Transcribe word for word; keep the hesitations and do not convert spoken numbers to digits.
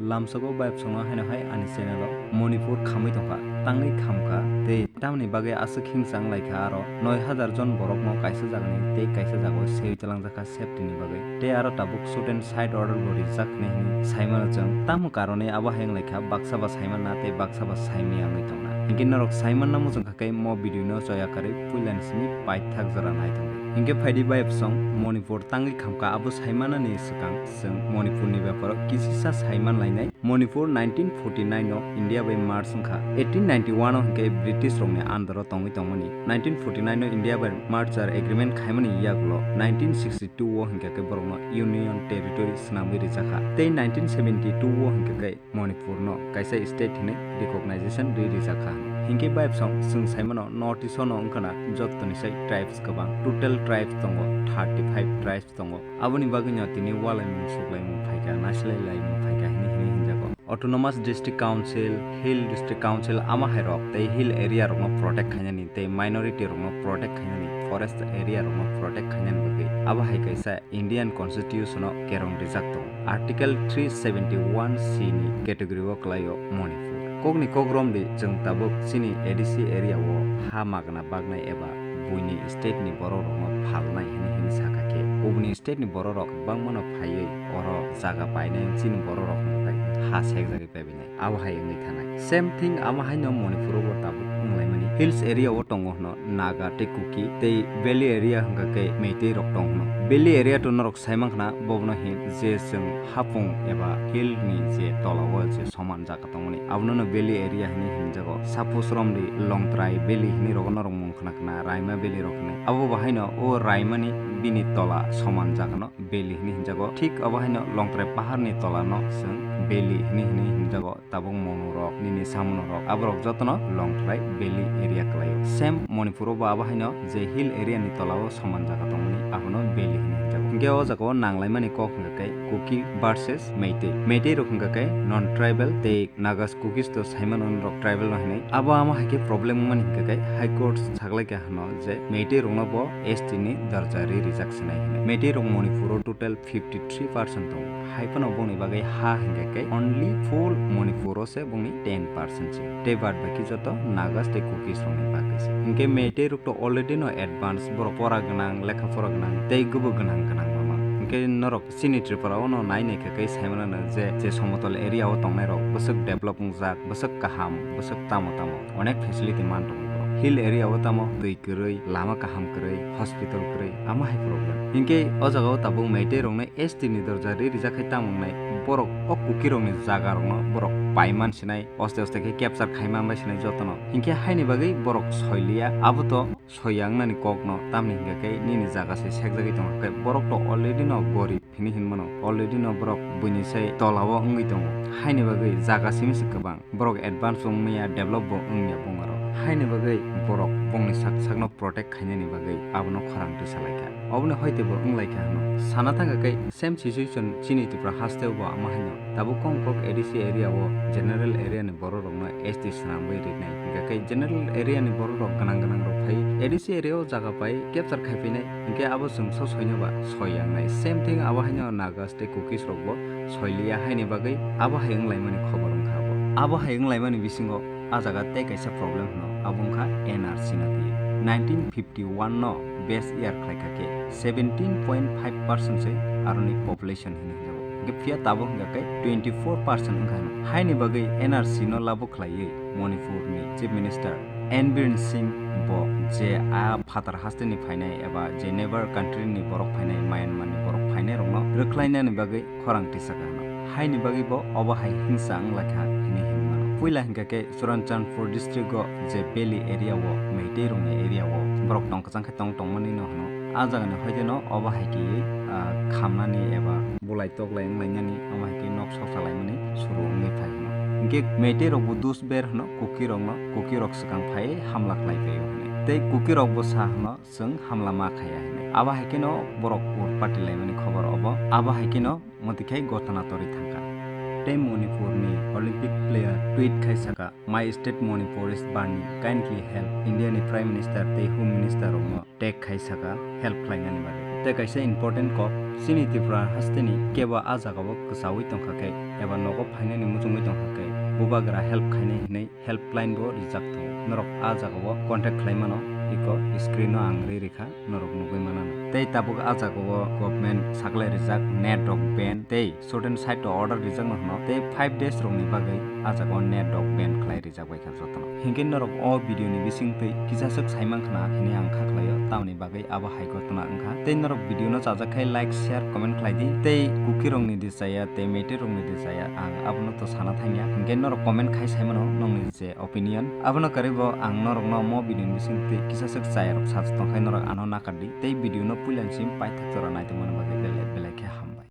Lamsogo bayapsongno haino hai ani channel o Manipur khamwi tongkha, tangwi khamkha tei tamni bagwi aswk himsa wnglaikha aro noi hajar jon borokno kaisa jagani tei kaisa jagao sewi tlangjak kha safety ni bagwi. Tei aro tabuk shoot and side order bo rijak hinwi hinwi saimano chwng. Tamo karone abo hai wnglaikha baksa ba saimanna tei baksa ba saimaya wngwi tongna. Hinkhe norok saimanna muchung kha khe mo video no choya karwi puilani simi paithak jora naithangdi. Hinkhe phaidi bayapsong Manipur tangwi khamkha abo saimanani swkang chwng Manipur ni beparo kisisa saiman lainai. Manipur nineteen forty nine o India bai merge wngkha. Eighteen ninety one o hinkhe British rokni under o tongwi tongmani. Nineteen forty nine o India bai merger agreement khaimani yagulo nineteen sixty two o hinkhe khe borokno Union Territory swnamwi rijakha. Tei nineteen seventy two o hinkhe khe Manipur no kaisa state hinwi recognition rwi rijakha. Hinkhe bayapsong chwng saimano North East o no wngkhana jottoni sai tribes kwbang. Total tribes tongo thirty five tribes tongo. Aboni bagwino tini walaimung suklaimung phaikha, nasilai laimung phaikha hinwi hinwi hinjago. Autonomous District Council, Hill District Council ama hai rok tei hill area rokno protect khainani tei minority rokno protect khainani, forest area rokno protect khainani bagwi abo hai kaisa Indian Constitution o kerong rijak tongo. Article three seventy one C ni category o kwlaio Manipur. Kokni kok romdi chwng tabuk chini A D C area o ha magna bagnai eba buini state ni borok rokno phalnai hinwi hinwi sakha khe, ubuni state ni borok rok bangmano phaiwi oro jaga painai chini borok rok hwnkhai ha sekjagwi paibainai. Abo hai wngwi thanai. Same thing amo haino Manipur o bo tabuk wnglaimani. Hills area o tongo hwno Naga tei Kuki tei valley area hwnkha khe Meitei rok tong hwno. Valley area to norok saimankha na bobono hin je chwng hapung eba hill ni je tola o je soman jaga tongmani abono no valley area hinwi hinjago. Suppose romdi Longtrai valley hinwi rogo norok mung khna khna Raima valley rok hinwi. Abo bo haino o Raimani bini tola soman jaga no valley hinwi hinjago. Thik abo haino Longtrai paharni tolano chwng valley hinwi hinwi hinjago. Tabuk Monu rok, nini Samono rok, aborok jotono Longtrai valley area kwlaio. Same Manipur o bo abo haino je hill area ni tolao soman jaga tongmani abono valley hinwi hinjago. Hinkhe o jagao nanglaimani kok hwnkha khe Kuki versus Meitei. Meitei rok hwnkha khe non tribal tei Nagas Kukis to saimano norok tribal no hinwi. Abo amo hai khe problem wngmani hwnkha khe High Court saklaikha hwno je Meitei rokno bo S T ni dorja ri rijak sinai hinwi. Meitei rok Manipur o total fifty three percent tongo. Hai phano bongni bagwi ha hwnkha khe only full Manipur o se bongni ten percent se. Tei bad baki joto Nagas tei Kukis rokni bagwi se. Hinkhe Meitei rok to already no advance, borok pora gwnang, lekha pora gwnang tei gubu gwnang gwnang mama. Hinkhe norok chini Tripura o no nai naikha khe saimanano je, je somotol area o tongnai rok bwswk develop wngjak, bwswk kaham, bwswk tamo tamo onek facility man tongo borok. Hill area o tamo twi kwrwi, lama kaham kwrwi, hospital kwrwi, amo hai problem. Hinkhe o jagao tabuk Meitei rokno S T ni dorja ri rijak khai tamo wngnai, borok o Kuki rokni jaga rokno borok paiman sinai, oste oste khe capture khaima bai sinai jotono. Hinkhe haini bagwi borok soiliya, abo to soiya wngnani kokno, tamni hinkhe khe nini jaga se sekjagwi tongo, khe borok to already no gorib hinwi hinmano, already no borok buini sai tolao wngwi tongo, haini bagwi jaga simi se kwbang. Borok advance bo wngmaya, develop bo wngya bongaro. Haini bagwi borok bongni sak sakno protect khainani bagwi abono khorang twi salaikha. Oboni hoite bo wnglaikha hwno. Sana thangkha khe same situation chini Tripura hasteo bo ama haino. Tabuk kong kok A D C area o general area ni borok rokno S T swnamwi rinai. Hinkha khe general area ni borok rok gwnang gwnang rok phai A D C area o jaga pai capture khai phinai. Hinkhe abo chwng so soino ba soi yangnai. Same thing abo haino Nagas tei Kukis rok bo soiliya haini bagwi abo hai wnglaimani khobor wngkha abo. Abo hai wnglaimani bisingo a jaga tei kaisa problem hwno, abo wngkha N R C no twi. Nineteen fifty one no base year khlaikha khe seventeen point five percent se aroni population hinwi hwnjago. Hinkhe phiya tabuk hwnkha khe twenty four percent wngkha hwno. Haini bagwi N R C no labu khlaiwi Manipur ni Chief Minister N Biren Singh bo je a phatar haste ni phainai eba je neighbor country ni borok phainai, Myanmar ni borok phainai rokno rwkhlainani bagwi khorang tisaka hwno. Haini bagwi bo obo hai himsa wnglaikha hinwi hinwi mano. Puila hinkha khe Churachandpur district o je valley area o, Meitei rokni area o borok tong kwchang khe tong tongmani no hwno. A jagani hoite no obo hai khe, ah, khamnani eba bulai toklai wnglainani, omo hai khe nok sok salaimani suru wngwi phai hwno. Hinkhe Meitei rok bo dus ber hwno Kuki rokno, Kuki rok swkang phai hamla khlai phaio hwnwi. Tei Kuki rok bo sa hwno chwng hamla ma khaiya hinwi. Abo hai kheno borok ur pati laimani khobor obo. Abo hai kheno mwtwi khai gotana torwi thangkha. Tei Manipurni Olympic player tweet khai saka, "My state Manipur is burning, kindly help." India ni Prime Minister tei Home Minister rokno tag khai saka help khlainani bagwi. Tei kaisa important kok, chini Tripura hasteni kebo a jagao kwchaui tongkha khe eba nogo phainani muchungwi tongkha khe bubagra help khainai hinwi helpline bo rijak tongo. Norok a jagao contact khlai mano, iko screen o ang ri rikha, norok nugwi manano. Tei tabuk a jagao government saklai rijak net rok ban tei certain side o order rijak no hwno tei five days rokni bagwi a jagao net rok ban khlai rijak bai kha jotono. Hinkhe norok o video ni bisingtwi kisaswk saimankha na hinwi ang kha khlaio, tamoni bagwi abo hai ghotona wngkha. Tei norok video no chajak khai like, share, comment khlai di. Tei Kuki rokni di chaya tei Meitei rokni di chaya, ang abono to sana thangya. Hinkhe norok comment khai saimano nongni je opinion. Abono kwrwibo ang norokno omo video ni bisingtwi kisaswk chayarok sajak tongkhai norok ano nakardi. Tei video no puila ni simi paithak jora naitongmani bagwi belai